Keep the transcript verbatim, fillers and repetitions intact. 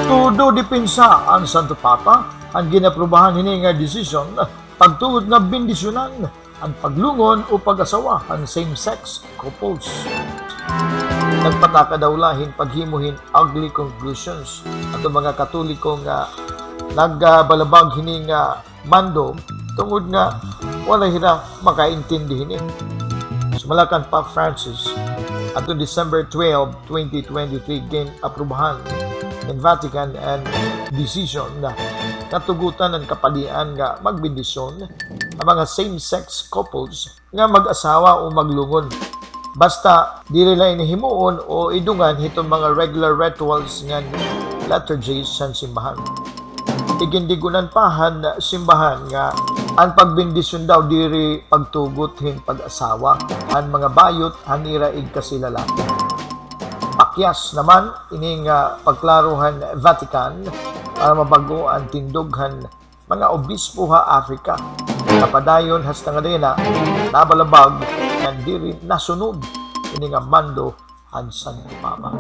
Todo depensa an Santo Papa han gin-aprubahan hini nga desisyon pagtugot nga bendisyonan an paglungon o pag-asawa han same-sex couples. Nagpataka daw la hin paghimo hin ugly conclusions aton mga Katoliko nga nagbalabag hini nga mando tungod nga wala hira makaintindi hini. Sumala kan Pope Francis, aton December twelve, twenty twenty-three, gin-aprubahan in Vatican an desisyon nga katugutan an kapadian nga magbendisyon an mga same-sex couples nga mag-asawa o maglungon. Basta diri la ini himuon o idungan hiton mga regular rituals ngan liturgies han simbahan. Igindig-unan pa han simbahan nga an pagbendisyon daw diri pagtugot hin pag-asawa han mga bayot han ira igkasi lalaki. Pakyas naman ini nga pagklaro han Vatican para mabag-o an tindog han mga obispo ha Africa. Napadayon hasta ngadto yana nabalabag nga diri nasunod ini nga mando han Santo Papa.